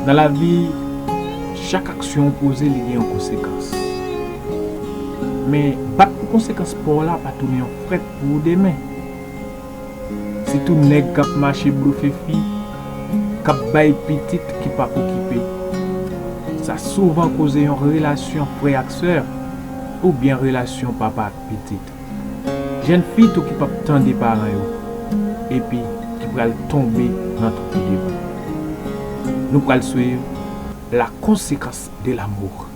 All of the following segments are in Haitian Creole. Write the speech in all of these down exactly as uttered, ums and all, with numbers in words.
Nan lavi, chak aksyon w poze, li gen yon konsekans. Men, bat pou konsekans pa w la pa tounen yon frèt pou ou demen. Sitou nèg k ap mache blofe fi, k ap bay pitit ki p ap okipe. Sa souvan koze yon relasyon frè ak sè, oubyen relasyon papa ak pitit. Jèn fi tou ki p ap tande paran yo, epi ki pral tonbe nan twou devan. Nou pral swiv la conséquence de l'amour.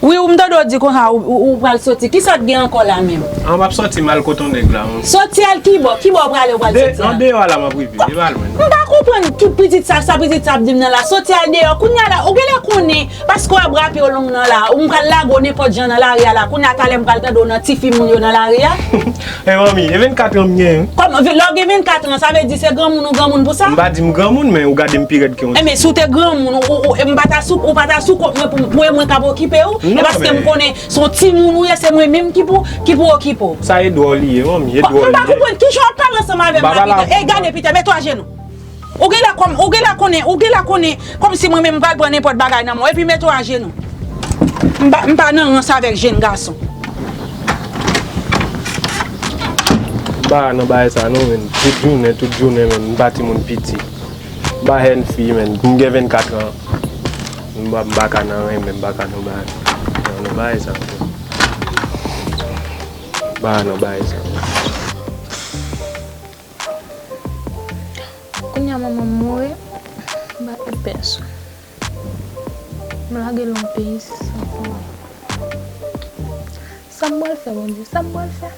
Wi, ou m tande w di konsa, ou, ou, ou pral soti. Kisa w t gen ankò la menm? An, m ap soti, m al kote yon nèg la, wi. Soti al kibò? Kibò w prale, ou pral soti al? Andeyò a la, m ap rive, devan l, mwen. M pa konprann ki pitit sa, sa pitit sa ap di m nan la. Soti al deyò. Kounye a la, ou genlè konnen, paske w wè bra pye w long nan la, ou m pral lage w nenpòt jan nan lari a la. Kounye a, talè m pral tande w nan tifi moun yo nan lari a. E manmi, e vennkat an m gen, wi. Kòman, lè w gen vennkat an, sa vle di se granmoun ou granmoun pou sa? M pa di m granmoun, men ou gade m pi rèd ke yon... Enben, si w te granmoun, ou, ou, ou, m pa ta sou, ou pa ta sou kont mwen pou, pou e mwen k ap okipe w. E paske m konnen se yon timoun ou ye, se mwen menm ki pou, ki pou okipe w. Sa e dwòl li ye, manmi, e dwòl li ye. M pa konprann kijan w ap pale ansanm avè m la, Pita. Ey, gade, Pita, mete w ajenou. Ou genlè kòm, ou genlè konnen, ou genlè konnen kòmsi mwen menm m pral pran nenpòt bagay nan men w, epi mete w ajenou. M pa, m pa nan rans avèk jèn gason. M pa nan bagay sa non, menn. Tout jounen, tout jounen, menn, m pa timoun piti. M pa jèn fi, menn. M gen vennkat an. M pa, m pa ka nan renmen, m pa ka nan bagay, nan, nan bagay sa. M pa nan bagay sa. Kounye a manman m mouri, m pa gen pèsonn. M lage l yon peyi san fanmi. Sa m pral fè, Bondye? Sa m pral fè?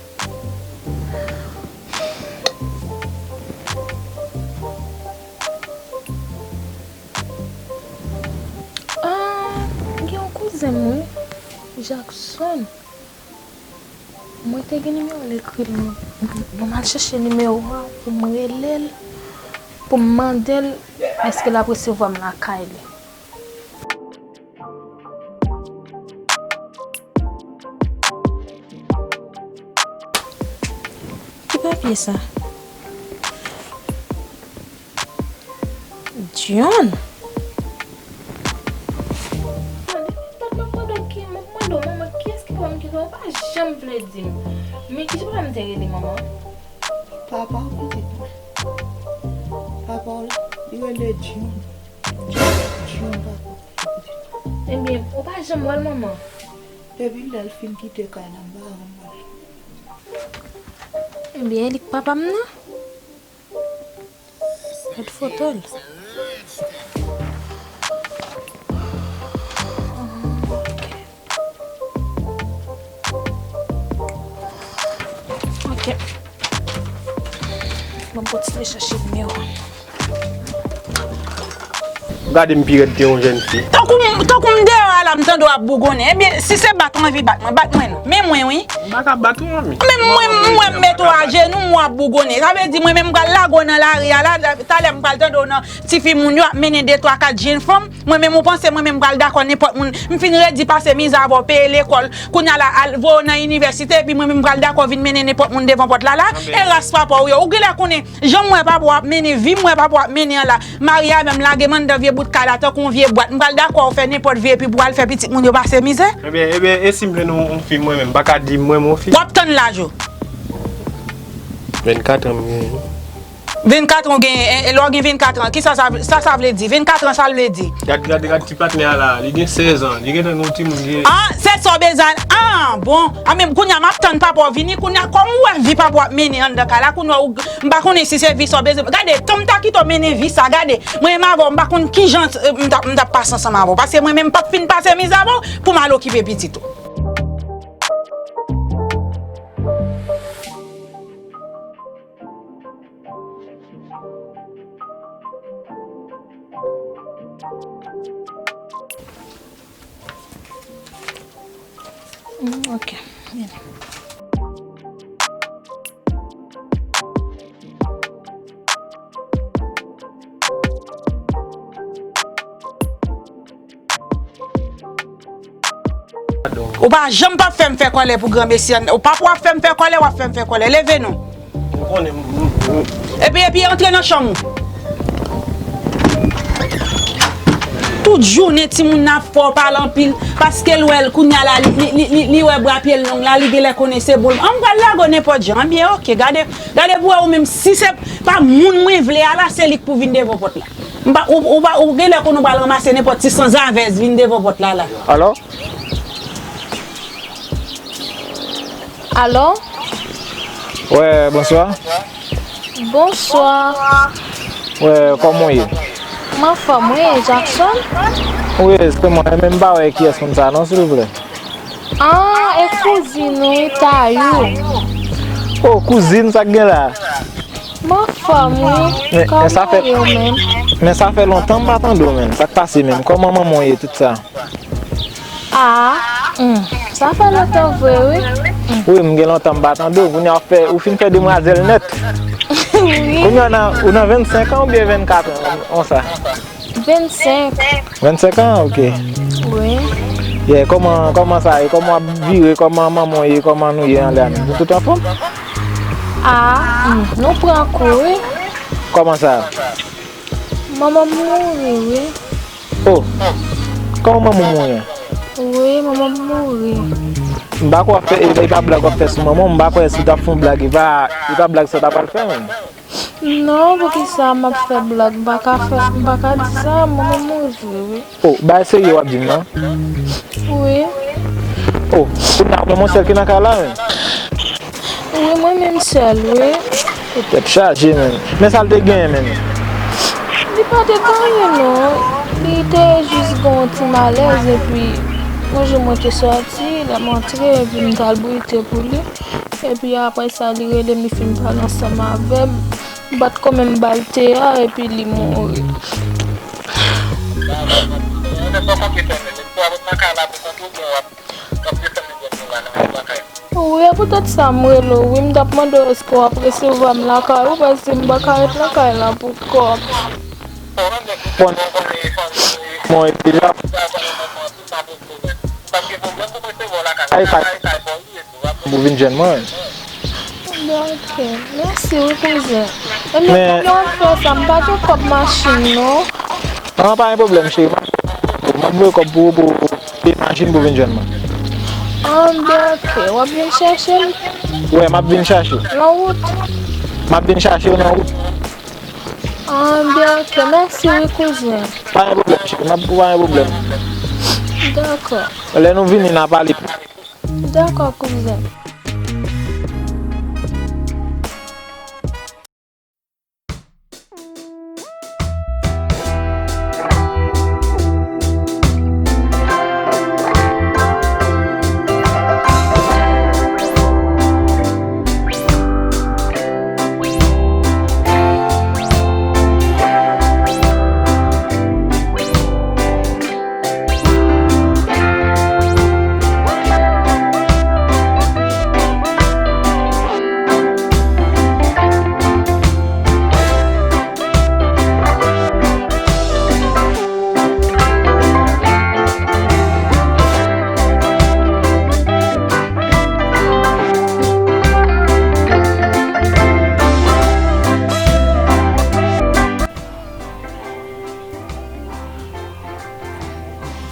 Ah, gen yon kouzen m, wi, Jackson. Mwen te gen nimewo l ekri l, mwen, mwen, mwen al chèche nimewo a pou mwen rele l, pou m mande l èske l ap resevwa m lakay li. Ki papye sa? John. Mande, mwen pa t mande w ki, mwen mande w, manman, kiyès ki papa m ki sa, ou pa janm vle di m. Men kijan papa m te rele, manman? Papa w pitit mwen. Papa w la, li rele John. John, John papa w pitit mwen. Ebyen, ou pa janm wè l, manman? Depi lè l fin kite kay la, m pa janm wè l. Ebyen, e li k papa m nan? Gad foto l. Ok. Ban m kontinye chèche nimewo a. Gade m pi rèd ke yon jèn fi. Tankou m, tankou m deyò a la, m tande w ap bougonnen. Ebyen, si se bat ou anvi bat mwen, bat mwen non. Men mwen, wi. M pa ka bat ou, manmi. Men mwen, m wè m mete w ajenou, m wè w ap bougonnen. Sa vle di mwen menm m pral lage w nan lari a la, talè m pral tande w nan tifi moun yo ap mennen de, twa, kat jèn fanm. Mwen menm ou panse mwen menm m pral dakò nenpòt moun. M fin redi pase mizè avè w, peye lekòl. Kounye a la, al voye w nan inivèsite, epi mwen menm m pral dakò vin mennen nenpòt moun devan pòt la la. E ras papa w yo. Ou genlè konnen, jan m wè papa w ap mennen vi, m wè papa w ap mennen an la. Marye avè m, lage m anndan vye bout kay la tankou yon vye bwat. M pral dakò w fè nenpòt vye epi pou w al fè pitit moun yo pase mizè. Ebyen, ebyen, e si m jwenn yon, yon fi mwen menm, m pa ka di mwen m yon fi? W ap tann laj ou. Vennkat an m gen. Vennkat an ou gen, e, e, lè w gen vennkat an, kisa sa, sa, sa vle di? Vennkat an, sa l vle di? Gad, gad, gad ti patnè a la, li gen sèz an, li gentan gen yon timoun, li gen Ah, se sa w bezwen. Ah, bon. Ah, men kounye a, m ap tann papa w vini. Kounye a, kòm ou wè vi papa w ap mennen anndan kay la, kounye a, ou, m pa konnen si se vi sa w bezwen. Gade, tan m ta kite w mennen vi sa, gade. Mwen menm avè w, m pa konn kijan, eh, m t ap, m t ap pase ansanm avè w. Paske mwen menm, m p ap fin pase mizè avè w pou m al okipe pitit ou. Mm, ok. Vini. Ou pa janm p ap fè m fè kòlè pou granmesi an. Ou p ap, w ap fè m fè kòlè, w ap fè m fè kòlè. Leve non. Ou konnen m, m, m. Epi, epi, antre nan chanm ou. Tout jounen, timoun nan ap fè w pale anpil, paske l wè l kounye a la, li, li, li, li, li wè bra pye l long la, li genlè konnen se bon. An m pral lage w nenpòt jan. Ebyen, ok, gade, gade pou w wè ou menm, si se pa moun mwen vle a la, se li k pou vin devan pòt la. M pa, ou, ou pa, ou genlè konn ou pral ranmase nenpòt ti sanzavèz vin devan pòt la la. Alò? Alò? Wè, bonswa. Bonswa. Wè, kòman w ye? M anfòm, wi, Jackson? Wi, se mwen, men m pa wè kiyès moun sa non, silvouplè. Ah, e kouzin ou, wi, Tayou. Oh, kouzin, sa k gen la? M anfòm, wi. Men, men sa fè, kòman w ye w menm? Men sa fè lontan m pa tande w, menm. Sa k pase menm? Kòman manman w ye, tout sa? Ah, hmm, sa fè lontan vre, wi. Hmm. Wi, m gen lontan m pa tande w. Kounye a w fè, ou fin fè demwazèl nèt. Wi. Kounye a w nan, ou nan vennsenk an oubyen vennkat an, konsa? Vennsenk. Vennsenk an, ok. Wi. Yeah, kòman, kòman sa ye? Kòman w ap vire? Kòman manman w ye? Kòman nou ye anlè a menm? Nou tout anfòm? Ah, hmm, nou pran kou, wi. Kòman sa? Manman m mouri, wi. Oh, kòman manman w mouri? Wi, manman m mouri. M pa kwè w ap fè, e, e pa blag w ap fè sou manman w, m pa kwè si w t ap fè yon blag, e pa, e pa blag sa w ta pral fè menm. Non, poukisa m ap fè blag? M pa ka fè, m pa ka di sa, manman m mouri vre, wi. Oh, bagay serye w ap di m nan? Wi. Oh, kounye a ou menm sèl ki nan kay la, menm? Wi, mwen menm sèl, wi. Tèt chaje, menm. Men sa l te genyen, menm? Li pa te gen anyen, non. Li te jis gen yon ti malèz, epi yon jou mwen te sòti, lè m antre, epi m t al brite pou li. Epi apre sa, li rele m, li fin pale ansanm avè m. M pa t konn menm ba l te a, epi li mouri. Wi, e poutèt sa m rele w, wi, m t ap mande w èske w ap resevwa m lakay ou, paske m pa ka ret lakay la pou kò m. Bon, bon, e deja. Ay, kay. Pou vin jwenn mwen. Bon, ok. Mèsi wi, kouzen. Ebyen, kòman w ap fè sa? M pa gen kòb machin, non. An, pa gen pwoblèm, cheri. M ap voye kòb pou ou, pou ou peye machin pou vin jwenn mwen. An, ben, ok. W ap vin chèche m? Wè, m ap vin chache w. Nan wout? M ap vin chache w nan wout. An, ben, ok. Mèsi wi, kouzen. Pa gen pwoblèm, cheri. M ap, pa gen pwoblèm. Dakò. Lè nou vini, n a pale. Dakò, kouzen.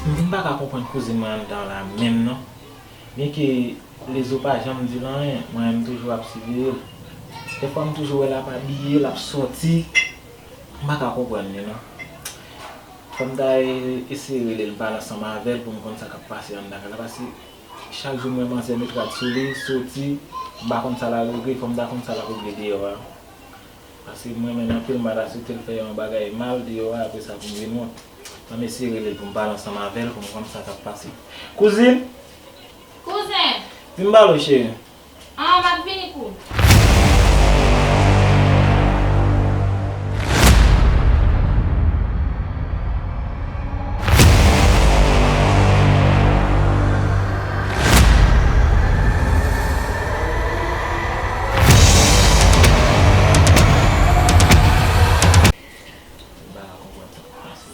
M vin pa ka konprann kouzin mwen anndan la menm non. Byenke Lezo pa janm di l anyen, mwen menm toujou ap siveye l. Dèfwa m toujou wè l ap abiye, l ap sòti. M pa ka konprann li non. Fò m ta e- eseye rele l, m pale ansanm avè l pou m konn sa k ap pase anndan kay la, paske chak jou m wè manzè met rad sou li, soti, m pa konn sa l al regle, fò m ta konn sa l ap regle deyò a. Paske m renmen l anpil, m pa ta swete l fè yon bagay mal deyò a, apre sa pou m vin wont. Ann eseye rele l pou m pale ansanm avè l, pou m konn sa k ap pase. Kouzin! Kouzen! Vin m pale w, cheri. An, m ap vini kou. M pa ka konprann sa k ap pase.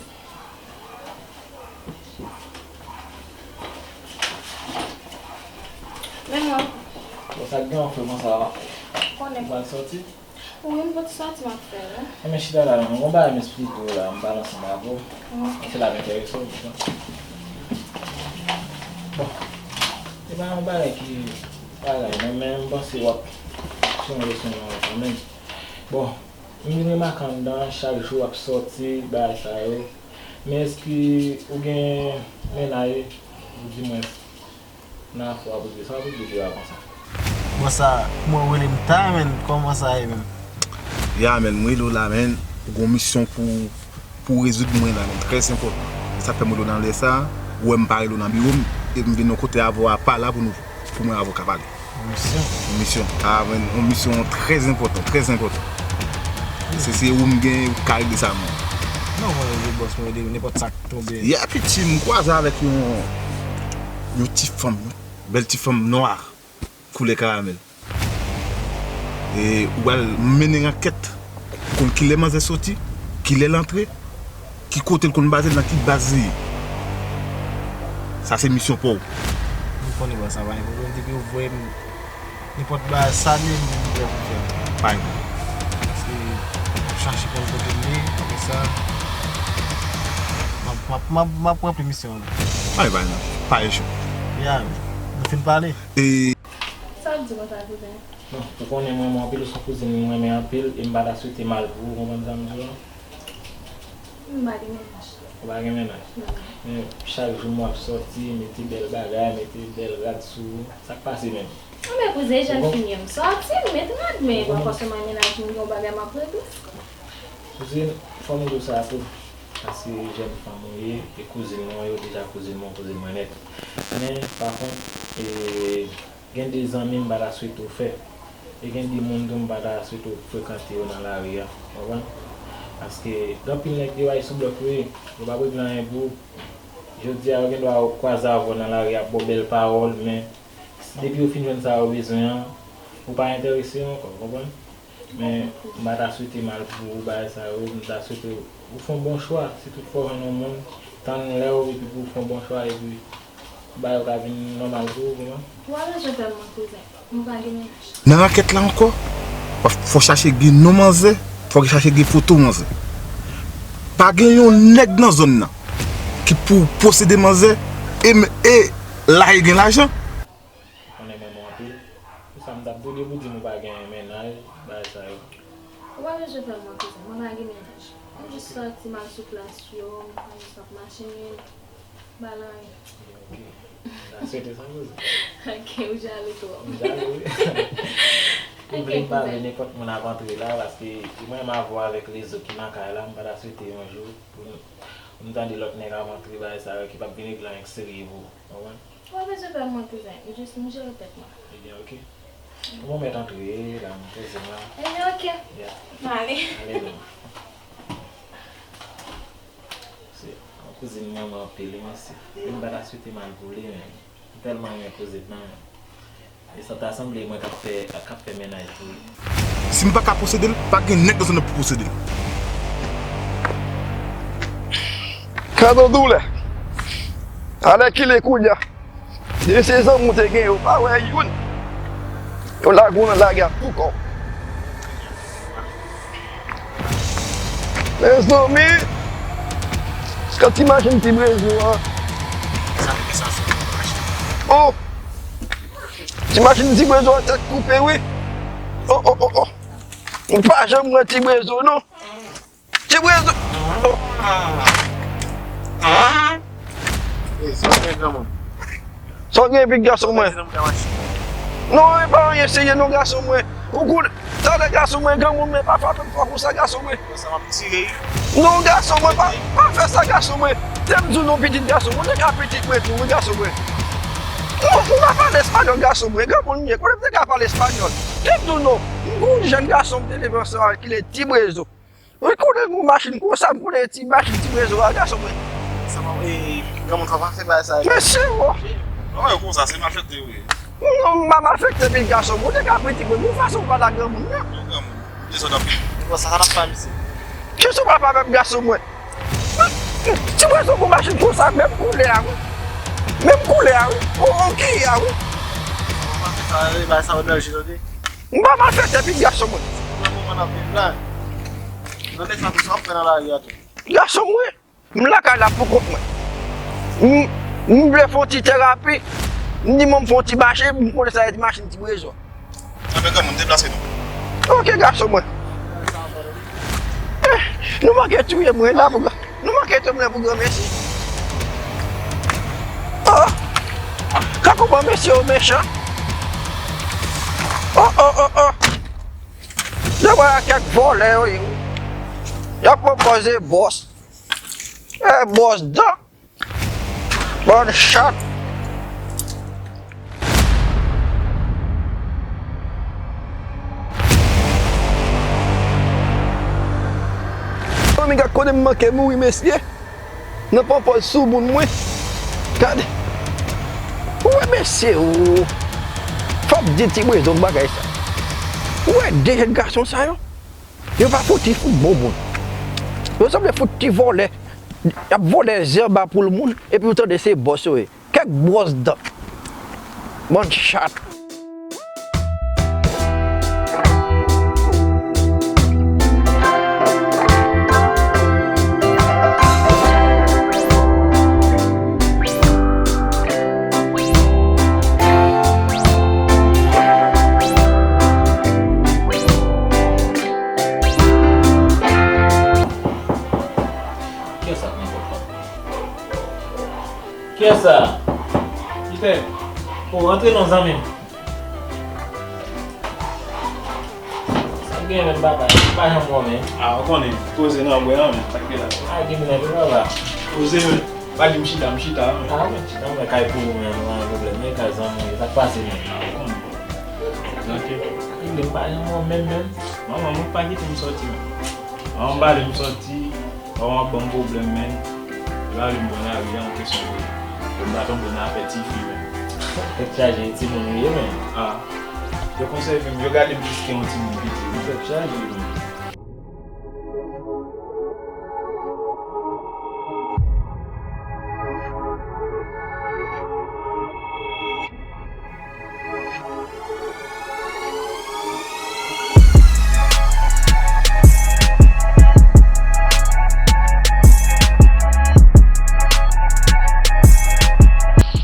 Men non. Bon, sa k gen w fè konsa? Konnen. Ou pral sòti? Wi, m pot sòti, m ap fè, wi. Enben, chita la, non. Gon bagay m esplike w la, m pale ansanm avè w. Mm. Se l ap enterese w, wi. Bon, se pa yon bagay ki bagay, non, men m panse w ap sonje sou mwen kanmenm. Bon, m vin remake anndan, chak jou w ap sòti, bagay sa yo. Men èske ou gen mennaj, ou di mwen, nan afè w ap regle, sa w ap regle deyò a konsa? Bon, sa, kouman w rele m ta, menn? Kòman sa ye, menn? Ya, menn, m rele w la, menn. Ou gon misyon pou, pou w rezoud mwen la, menn. Trè enpòtan. Se sa k fè m rele w nan lè sa a. Ou wè m pa rele w nan biwo m, e m vin yon kote avè w apa la pou nou, pou mwen avè w ka pale. Yon misyon? Yon misyon. A, menn, yon misyon trè enpòtan, trè enpòtan. Se, se ou m gen, ou ka regle sa, menn. Non, mwen rele bòs mwen, rele nenpòt sa k tonbe. Yè piti, m kwaze avèk yon, yon ti fanm, yon bèl ti fanm nwa, koulè karamèl. E ou pral mennen ankèt pou konn kilè manzè soti, kilè l antre, ki kote l konn baze l, nan ki baz li ye. Sa se misyon pa w. M konnen bò sa pa gen pwoblèm, depi w voye m nenpòt bagay, sa li ye, m prè pou fè l. Pa gen pwoblèm. Paske m ap chache konn kote l ye, apre sa, m ap, m ap, m ap, m ap ranpli misyon an. Ay, pa gen, pa gen cho. Ya, nou fin pale. E Sa w ap di konsa, kouzen? Bon, ou konnen mwen, mwen anpil, ou se yon kouzin mwen renmen anpil, e m pa ta swete mal pou ou, ou konprann sa m di w la? M pa gen mennaj. Ou pa gen mennaj? Non. Men chak jou m wè w ap sòti, mete bèl bagay, mete bèl rad sou ou. Sa k pase menm? Anben kouzen, jèn fi m ye, m sòti, m met rad, men m pa fòseman gen mennaj, m gen yon bagay m ap regle. Kouzin, fò m di w sa tou, paske jèn fanm ou ye, e kouzin mwen, ou deja kouzin mwen, kouzin mwen nèt. Men, pa kont, e, Gen de zanmi m pa ta swete w fè. E gen de moun tou m pa ta swete w frekante yo nan lari a. Ou konprann? Paske gen anpil nèg deyò a, e sou blòf yo ye. Yo p ap regle anyen pou ou. Jodi a, yo gen dwa kwaze avè w nan lari a, ap ba w bèl pawòl, men depi yo fin jwenn sa yo bezwen an, ou pa enterese yo ankò, ou konprann? Men, m pa ta swete mal pou ou, bagay sa yo, m ta swete w fè yon bon chwa. Si toutfwa w jwenn yon moun, tann lè w, epi pou w fè yon bon chwa, epi bagay yo ka vin nòmal pou ou, ou konprann? Ou pa bezwen pè mwen, kouzen. Mwen pa gen mennaj. Nan ankèt la ankò, fò chache gen non manzè, fò chache gen foto manzè. Pa gen yon nèg nan zòn nan ki pou posede manzè, e, e la e gen lajan. Ou konnen m renmen w anpil. Pou sa m t ap di w depi w di m ou pa gen mennaj, bagay sa yo. Ou pa bezwen pè mwen, kouzen. Mwen pa gen mennaj. M jis sòti, m al sou plas yo, m al sou machin, m pa nan anyen. Ok. M ta swete sa, kouzen. Ok, ou jalou twòp. M jalou, wi. Ou vle m pale, nenpòt moun ap antre la, paske mwen m avè w avèk lezo ki nan kay la, m pa ta swete yon jou pou m tande lòt nèg ap antre, bagay sa yo ki p ap vin regle anyen k serye pou ou, w konprann? Ou pa bezwen pè mwen, kouzen. Jis m jere tèt mwen. Ebyen, ok. Bon, mèt antre la, m poze m la. Ebyen, ok. Ya. M ale. Ale, non. Se yon kouzin mwen, mwen anpil, wi, mesye. M pa ta swete mal pou li, men m tèlman renmen kouzin nan, men. E sa ta sanble mwen k ap fè, k ap fè mennaj pou li. Si m pa ka posede l, pa gen nèg nan zòn nan pou posede l. Kado doulè. Alèkile kounye a. Depi se zanmi w te gen, ou pa wè youn. Yo lage w nan lari a pou kò w. Mezanmi, kan ti machin ti brezou an. Oh! Ti machin ti brezou an tèt koupe, wi. Oh, oh, oh, oh. M pa janm wè Ti Brezo, non. Ti Brezo. Oh. Ey, sa w gen, granmoun? Sa w gen, epi gason mwen? Non, e pa anyen serye, non, gason mwen. Ou konnen, talè, gason mwen, granmoun, men pa frape m fò konsa, gason mwen. Sa m ap tire. Non, gason mwen, pa, pa fè sa, gason mwen. Lè m di w non, pitit gason mwen, ou te ka pitit mwen tou, wi, gason mwen. Non, ou pa pale espanyòl, gason mwen. Granmoun m ye, kote m te ka pale espanyòl? Lè m di w non, m gon jèn gason m te leve ansanm avèk ki le Ti Brezo. Wi, konnen gon machin konsa, m konnen ti machin Ti Brezo a, gason mwen. Sa pa, e, granmoun, fò pa fè bagay sa. Mesye, wo. Bagay yo konsa, se malfektè yo ye. Non, m pa malfektè, men gason mwen, ou te ka pitit mwen, gon fason w pale ak granmoun nan. Granmoun, dezòd anpil. Bon, sa, sa n ap fè, misye? Kisa w pral fè avè m, gason mwen? Ti Brezo gon machin konsa, menm koulè a, wi. Menm koulè a, wi. O, o, ki a, wi. Sa, e, bagay sa yo danje, tande. M pa malfektè, pitit gason mwen. Nan moman n ap viv la, nan nèg sa, sa w ap fè nan lari a tou? Gason mwen, m lakay la pou kont mwen. M, m vle fè yon ti terapi. M di mwen m fè yon ti mache, m konnen sa e ti machin Ti Brezo. Anben, granmoun, deplase nou. Ok, gason mwen. Eh, nou manke touye mwen la pou, nou manke touye mwen pou granmesi. Oh! Ka kouman mesye yo mechan. Oh, oh, oh, oh. Yo wè kèk vòlè yo ye. Y ap pran pòz e bòs. E bòs dan. Bann chat. Zanmi, gad kote m manke mouri, mesye. Nan pran pòz sou moun mwen. Gade. Ou wè mesye, ou. Fòk di Ti Brezo bagay sa. Ou wè de jèn gason sa yo? Yo pa fouti fout bon moun. Yo sanble fout ti vòlè. Y ap vòlè zèb a poul moun, epi ou tande se bòs yo ye. Kèk bwòs dan. Bann chat. Kiyès sa k nan pòt la? Kiyès sa? Kite. O, rantre non, zanmi m. Sa k gen menm, papa? M pa janm wè w menm. A, ou konnen, koze nan bwè an menm, sa k gen la? A, gen menm, papa. Koze menm. Pa di m chita, m chita, menm. A, mwen chita, mwen kay pou ou menm, mwen gen pwoblèm, mwen kay zanmi, sa k pase menm? A, ou konnen. Gade. Gen menm, pa janm wè w menm, menm. Manman, mwen pa kite m sòti menm. Manman m pa vle m sòti. Manman ap ban m pwoblèm, menm. Li pa vle m pran lari a, yon kesyon de, pou m pa tonbe nan afè tifi, menm. Tèt chaje, e timoun ou ye, menm. A. Yo konsève m, yo gade m plis ke yon timoun piti. Tèt chaje, menm.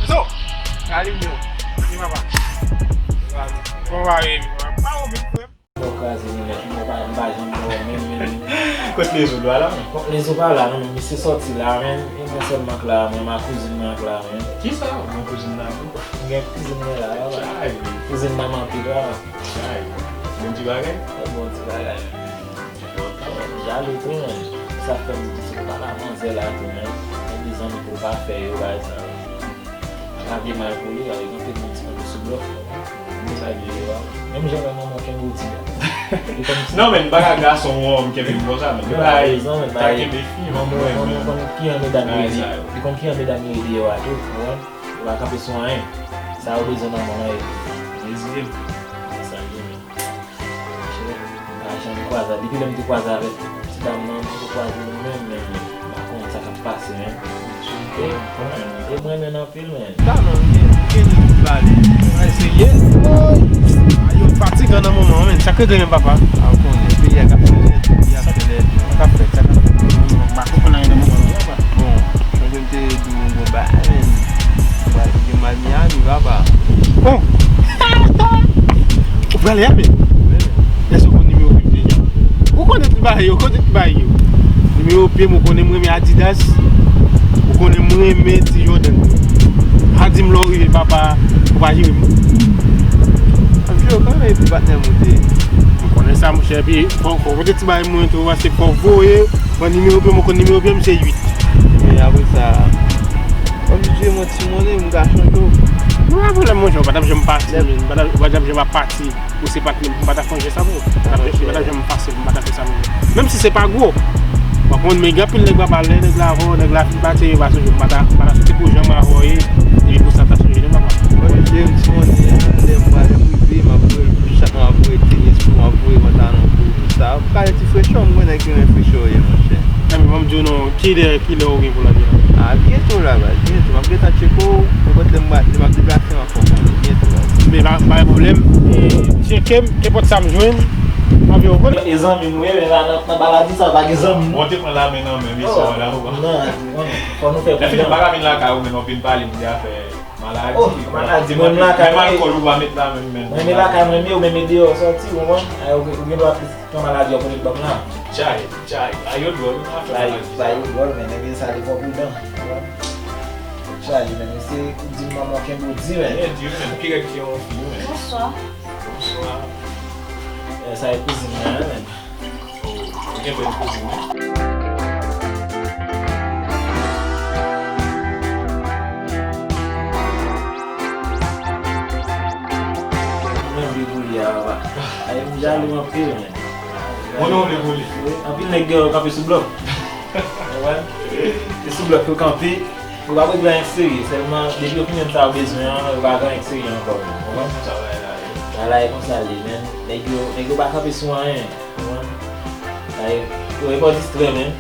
Zo! Kalibre w. Ni papa. Kòman w ye? Pa wè menm frè m. Yo kraze nou nèt, mwen pa, m pa janm wè menm, menm, menm. Kot Lezo dwa la, menm? Bon, Lezo pa la, non, men misye sòti la, menm. E mwen sèlman k la, menm, a kouzin mwen k la, menm. Kisa? Ou gen kouzin la tou? M gen kouzin mwen la, la, la. Chay. Kouzin nan manke la. Chay. Bon ti bagay? Bon ti bagay. Jalou tou, menm. Sa fè m di, se pa la manzè la tou, menm. Gen de zanmi pou l pa fè yo, bagay sa yo. Lage mal pou li, lage anpil moun ti kanpe sou blòf. Moun sa gen yo a. Menm jan lè manman w kenbe w ti a. Li kòmsi. Non, men m pa ka gason wòm kenbe m konsa, men. Yo pa rezon, men ta kenbe fi, manman, manman konn ki jan medam yo ede. Li konn ki jan medam yo ede yo a tou, ou konprann? Yo pa kanpe sou anyen. Sa yo bezwen nan manman yo. Dezire m. Se sa l ye menm. Monchè, m pa janm kwaze, depi lè m te kwaze avèk ti dam nan, m poko kwaze l menm, menm, menm. M pa konn sa k ap pase, menm. E, e m renmen l anpil, menm. Talan, li gen, li gen nivo bagay. Bagay serye. Woy! Ayo, fatigan nan moman an, menm. Sa k regle menm, papa? A, ou konnen, peyi a k ap fè lèd, peyi a k ap fè lèd. Sa k ap fèt, sa k ap fèt. M pa konprann anyen nan moman an, papa. Bon, jan m te di w, m gon bagay, menm. Mwen gen mal Miami, papa. Bon. Ou prale a, men? Wi, men. Èske w konn nimewo ke m te gen? Bay yo, kote ki bay yo? Nimewo pye m, ou konnen m renmen Adidas. Ou konnen m renmen ti Jordan. Pa di m lè w rive papa, ou pa jere m. Anpil kanmenm epi patnè m ou te ye. M konnen sa monchè, epi fò, fò w pote ti bagay mwen tou, paske fò w voye, pran nimewo pye m, ou konn nimewo pye m se uit. Men apre sa, w ap jije mwen ti monnen, m ka chanje w. Nou pa pwoblèm monchè, ou pa t ap janm pati, men, ou pa t ap, ou pa t ap janm ap pati. Ou se patnè m, m pa ta fè yon jès sa pou ou. Li pa ta, li pa ta janm fasil pou m pa ta fè sa pou ou. Menm si se pa gwo. W ap konn, men gen anpil nèg papa, lè nèg la avè w, nèg la fin pati, yo pa sonje, m pa ta, m pa ta swete pou janm avè w ye, epi pou sa ta sonje, non, papa. Mwen, jem ti monnen an, lè m pral rive, m ap voye l pou chak, m ap voye tenis pou, m ap voye pantalon pou sa. Pou kale ti frechè, m konnen ki renmen frechè w ye, monchè. Ebyen, ban m di w non, kilè, kilè w gen pou l ale la? A, byento la, baz, byento. M ap gentan tcheke w, nenpòt lè m, lè m ap deplase m ap fè w konnen, byento, baz. Men pa, pa gen pwoblèm. E, tcheke m, kenpòt sa m jwenn, m ap fè w konnen. E zanmi m, wi, men la, nan, nan maladi sa, pa gen zanmi, non. Bon, te pran lamen nan men, mesye, la, ou pa. Non, non, fò nou fè pridan. Lè fini, m pa ka vin lakay ou, men nou vin pale m de afè maladi. Oh, maladi, menm lakay mwen. Menm alkòl ou pa met la menm, men. Mwen, men lakay mwen, men ou menm deyò sòti, ou konprann? Ay, ou gen, ou gen dwa plis. Pran maladi yo kote banm la. Chay, chay. A yo dwòl, wi, nan afè maladi sa. Bay yo dwòl, men nèg sa li fò pridan. Chay, men mesye, ou di m manman kenbe ou di, men. Byen di, men. Pi rèd ke yon fi, men. Bonswa. Bonswa. E, sa e kouzin mwen an, men. Oh, ou gen bèl kouzin, wi. Mwen vle pou li a, papa. Ay, m jalou anpil, men. Mwen non vle pou li. Wi, anpil nèg gen yo kanpe sou blòk. Ou konprann? Se sou blòk yo kanpe. Yo pa regle anyen k serye. Sèlman, depi yo fin jwenn sa yo bezwen an, yo pa gen anyen k serye ankò, men. Ou konprann? Sa va la, wi. Sa la, e konsa l ye, men. Nèg yo, nèg yo pa kanpe sou anyen. Ou konprann? Sa e, yo, e pa distrè, men.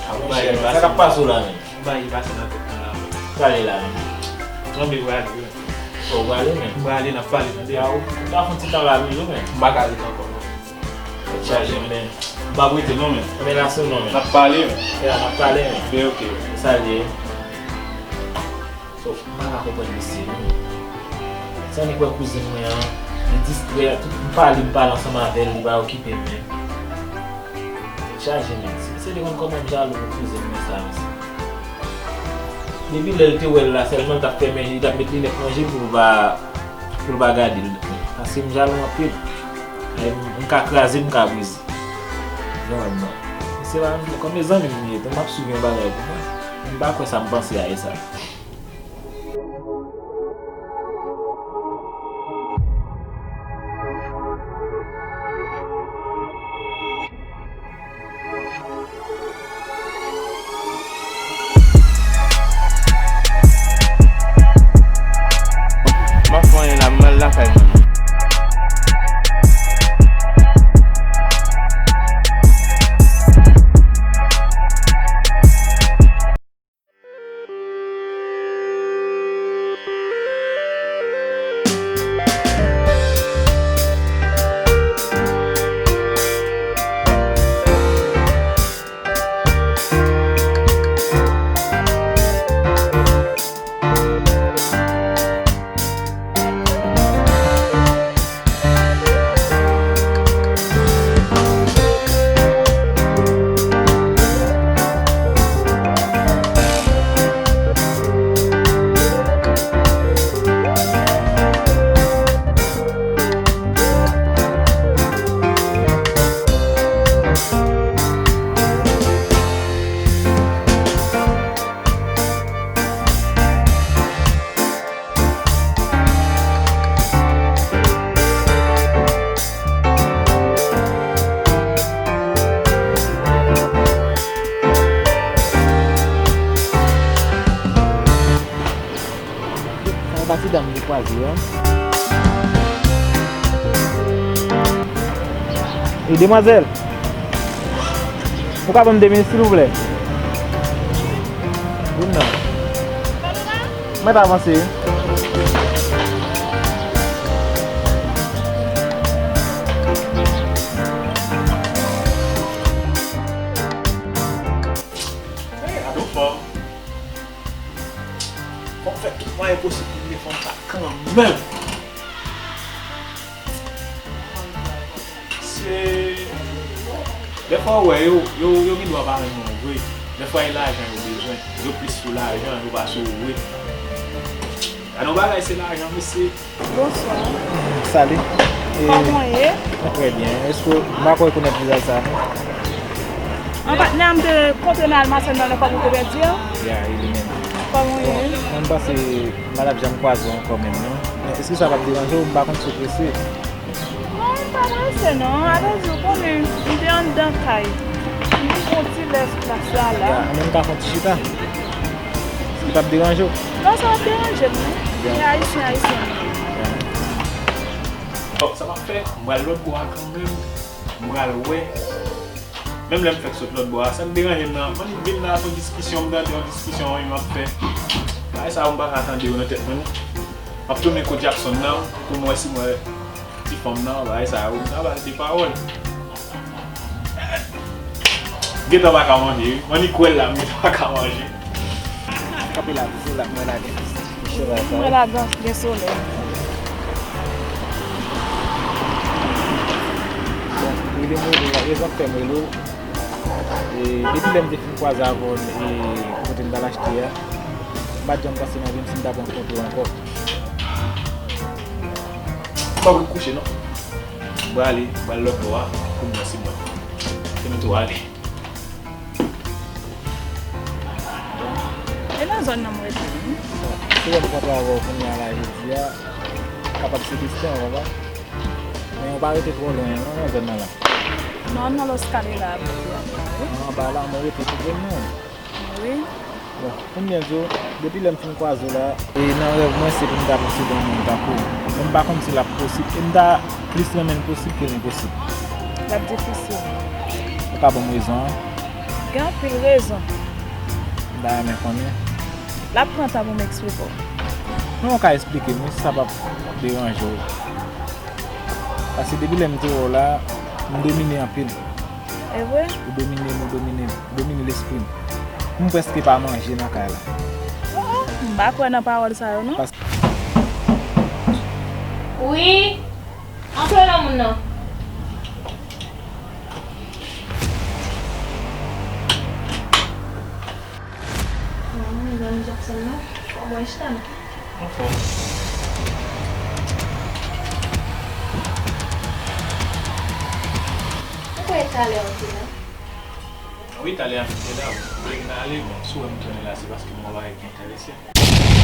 Sa k ap pase w la, men? Yon bagay ki pase nan tèt mwen la, men. Pale la, men. Mwen vle prale, wi. Fò w prale, men. M prale, n ap pale, tande? Ya, ou ta fè yon ti tan la toujou, men. M pa ka ret ankò, non. Tèt chaje, men. M p ap rete, non, men. Men la sou non, men. N ap pale, men. Ya, n ap pale, men. Byen, oke. Sa l ye. So, m pa ka konprann misye, non. Sa nèg wè kouzin mwen an, li distrè, tout m pale, m pale ansanm avè l, li pa okipe m, men. Tèt chaje, men. Si misye te konn kòman m jalou pou kouzin mwen sa, mesye. Depi lè l te wè l la, sèlman l t ap fèmen je, li t ap met linèt nan je pou l pa, pou l pa gade l. Paske m jalou anpil. E m, m ka kraze, m ka brize. Jan w wè m nan. Mesye la, kòm e zanmi m li ye, tou m ap swiv yon bagay pou mwen. M pa kwè sa m panse a e sa. M ap fè anyen la, m al lakay mwen. Sa e pa ti dam ki kwaze a. E demwazèl, ou ka ban m de minit, silvouplè? Vin non. Mèt avanse wi. Hey, gade w fò. Fò m fè tout mwayen posib pou m defann sa kanmenm. Se Dèfwa ou wè yo, yo, yo gen dwa pa renmen w vre. Dèfwa e lajan yo bezwen. Yo plis sou lajan, yo pa sou ou vre. Gade yon bagay, se lajan, mesye. Bonswa. Salut. E, kòman w ye? Mwen trè byen. Èske w, m pa kwè rekonèt vizaj sa, non? An patnè m te kontre nan almasèn nan lè kòb ou te pèdi an? Ya, e li menm. Kòman w ye? Bon, mwen m panse m pa t ap janm kwaze w ankò menm, non. Men èske sa p ap deranje w? M pa konn si w prese. Non, m pa prese non. Apre di w konnen, m te anndan kay. M vin pran ti lè sou plas la, la. Ya, anben m ka fè yon ti chita. Si p ap deranje w. Non, sa p ap deranje m, non. Ya. Se ayisyen, ayisyen. Ya. Bon, sa m ap fè, m pral lòt bò a kanmenm. M pral wè. Menm lè m fèk sot lòt bò a, sa k deranje m nan, m annik vin la, se yon diskisyon, m tande yon diskisyon wi m ap fè. Bagay sa yo m pa ka tande yo nan tèt mwen non. M ap tounen kot Jackson nan pou m wè si m wè ti fanm nan, bagay sa yo, m ta ba l de pawòl. Gentan pa ka manje wi, m annik wè l la, m gentan pa ka manje. Kanpe la, se la, mwen la gen. Mwen la gen, gen solèy. Bon, rele m rele w la, rezon k fè m rele w. E, depi lè m te fin kwaze avè w, e, kote m t al achte a, m pa t janm panse nan vi m si m t ap rankontre w ankò. M pa vle kouche non. M prale, m pral lòt bò a, pou m wè si m wè. Se nou tou ale. E nan zòn nan m rete wi. Bon, si w wè m kontre avè w kounye a la jodi a, kapab se desten an, papa. Men w pa rete twò lwen non, nan zòn nan la. Non, nan Lòs Kale la, wi. An, anba la, mwen rete tou premye. Wi. Bon, pou m byen di w, depi lè m fin kwaze w la, e nan rèv mwen se pou m ta posede yon moun tankou w. Men m pa konn si l ap posib. E m ta plis renmen l posib ke l enposib. L ap difisil. Ou ka ban m rezon an? Gen anpil rezon. M ta renmen konnen. L ap pran tan pou m eksplike w. Non, ou ka eksplike m wi, si sa p ap deranje w. Paske depi lè m te wè w la, m domine anpil. E vre? Ou domine m, ou domine m, ou domine lespri m. M prèske pa manje nan kay la. Oh, oh, m pa kwè nan pawòl sa yo, non. Pas- Wi, antre non moun nan. Bon, zanmi Jackson nan. Bon, chita non. Anfòm. Ou kwè talè ou te la? Wi, talè a m te la, wi. Lè m ale, bon, si w wè m tounen la, se paske m wè bagay ki enterese m.